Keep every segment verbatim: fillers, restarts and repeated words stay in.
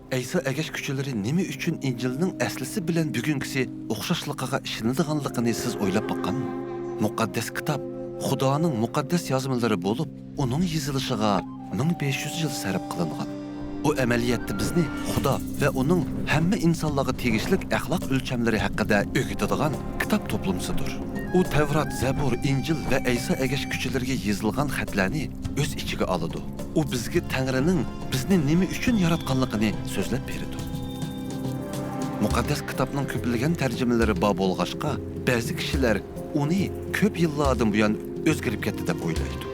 ئەيسا ئەگەشكۈچىلىرى نېمە ئۈچۈن ئىنجىلنىڭ ئەسلىسى بىلەن بۈگۈنكىسى ئوخشاشلىقىغا ئىشىنىدىغانلىقىنى سىز ئويلاپ باققانمۇ؟ مۇقەددەس كىتاب خۇدانىڭ مۇقەددەس يازمىلىرى بولۇپ، ئۇنىڭ يېزىلىشىغا مىڭ بەش يۈز يىل سەرپ قىلىنغان. ئۇ ئەمەلىيەتتە بىزنى خۇدا ۋە ئۇنىڭ ھەممە ئىنسانلارغا تېگىشلىك ئەخلاق ئۆلچەملىرى ھەققىدە ئۆگىتىدىغان كىتاب توپلىمىسىدۇر. ئۇ تەۋرات، زەبۇر، ئىنجىل ۋە ئەيسا ئەگەشكۈچىلىرىگە يېزىلغان خەتلەرنى ئۆز ئىچىگە ئالىدۇ. ئۇ بىزگە تەڭرىنىڭ بىزنى نېمە ئۈچۈن ياراتقانلىقىنى سۆزلەپ بېرىدۇ. مۇقەددەس كىتابنىڭ كۆپلىگەن تەرجىمىلىرى بار بولغاچقا، بەزى كىشىلەر ئۇنى كۆپ يىللاردىن بۇيان ئۆزگىرىپ كەتتى دەپ ئويلايدۇ.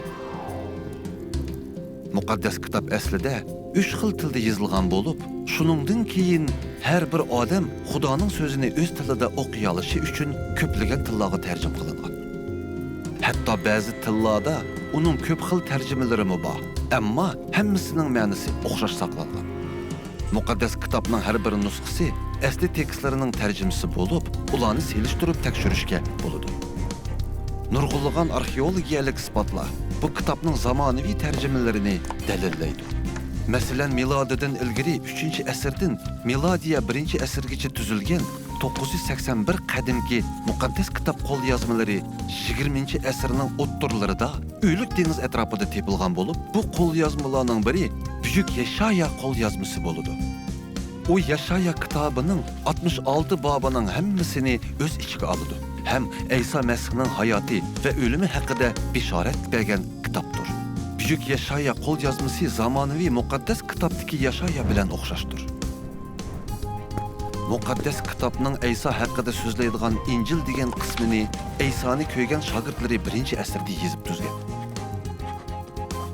مۇقەددەس كىتاب ئەسلىدە ئۈچ خىل تىلدا يېزىلغان بولۇپ، شۇنىڭدىن كېيىن ھەر بىر ئادەم خۇدانىڭ سۆزىنى ئۆز تىلىدا ئوقۇيالىشى ئۈچۈن كۆپلىگەن تىللارغا تەرجىمە قىلىنغان. ھەتتا بەزى تىللاردا ئۇنىڭ كۆپ خىل تەرجىمىلىرىمۇ بار، ئەمما ھەممىسىنىڭ مەنىسى ئوخشاش ساقلانغان. مۇقەددەس كىتابنىڭ ھەر بىر نۇسخىسى ئەسلى تېكىستلىرىنىڭ تەرجىمىسى بولۇپ، ئۇلارنى سېلىشتۇرۇپ تەكشۈرۈشكە بولىدۇ. نۇرغۇنلىغان ئارخېئولوگىيەلىك ئىسپاتلار بۇ كىتابنىڭ زامانىۋى تەرجىمىلىرىنى دەلىللەيدۇ. مەسىلەن، مىلادىدىن ئىلگىرى ئۈچىنچى ئەسىردىن مىلادىيە بىرىنچى ئەسىرگىچە تۈزۈلگەن توققۇز يۈز سەكسەن بىر قەدىمكى مۇقەددەس كىتاب قوليازمىلىرى يىگىرمىنچى ئەسىرنىڭ ئوتتۇرىلىرىدا ئۆلۈك دېڭىز ئەتراپىدا تېپىلغان بولۇپ، بۇ قوليازمىلارنىڭ بىرى بۈيۈك يەشايا قوليازمىسى بولىدۇ. ئۇ يەشايا كىتابىنىڭ ئاتمىش ئالتە بابىنىڭ ھەممىسىنى ئۆز ئىچىگە ئالىدۇ ھەم ئەيسا مەسىھنىڭ ھاياتى ۋە ئۆلۈمى ھەققىدە بېشارەت بەرگەن كىتابتۇر. بۈيۈك يەشايا قوليازمىسى زامانىۋى مۇقەددەس كىتابتىكى يەشايا بىلەن ئوخشاشتۇر. مۇقەددەس كىتابنىڭ ئەيسا ھەققىدە سۆزلەيدىغان ئىنجىل دېگەن قىسمىنى ئەيسانى كۆرگەن شاگىرتلىرى بىرىنچى ئەسىردە يېزىپ تۈزگەن.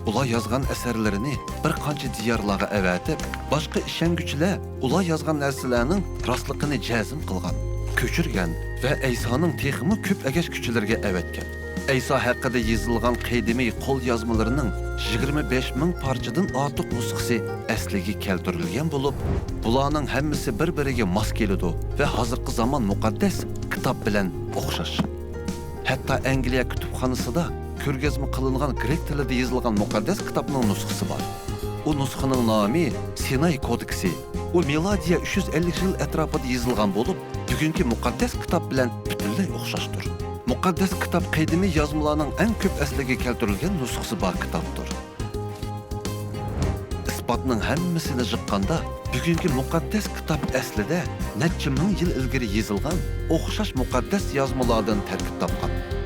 ئۇلار يازغان ئەسەرلىرىنى بىر قانچە دىيارلارغا ئەۋەتىپ، باشقا ئىشەنگۈچىلەر ئۇلار يازغان نەرسىلەرنىڭ راستلىقىنى جەزم قىلغان، كۆچۈرگەن ۋە ئەيسانىڭ تېخىمۇ كۆپ ئەگەشكۈچىلىرىگە ئەۋەتكەن. ئەيسا ھەققىدە يېزىلغان قەدىمىي قوليازمىلىرىنىڭ يىگىرمە بەش مىڭ پارچىدىن ئارتۇق نۇسخىسى ئەسلىگە كەلتۈرۈلگەن بولۇپ، بۇلارنىڭ ھەممىسى بىر-بىرىگە ماس كېلىدۇ ۋە ھازىرقى زامان مۇقەددەس كىتاب بىلەن ئوخشاش. ھەتتا ئەنگلىيە كۇتۇپخانىسىدا كۆرگەزمە قىلىنغان گرېك تىلىدا يېزىلغان مۇقەددەس كىتابنىڭ نۇسخىسى بار. ئۇ نۇسخىنىڭ نامى سىناي كودېكسى. ئۇ مىلادىيە ئۈچ يۈز ئەللىك يىل ئەتراپىدا يېزىلغان بولۇپ، بۈگۈنكى مۇقەددەس كىتاب بىلەن پۈتۈنلەي ئوخشاشتۇر. مۇقەددەس كىتاب قەدىمىي يازمىلارنىڭ ئەڭ كۆپ ئەسلىگە كەلتۈرۈلگەن نۇسخىسى بار كىتابتۇر. ئىسپاتنىڭ ھەممىسىنى يىغقاندا، بۈگۈنكى مۇقەددەس كىتاب ئەسلىدە نەچچە مىڭ يىل ئىلگىرى يېزىلغان ئوخشاش مۇقەددەس يازمىلاردىن تەركىب تاپقان.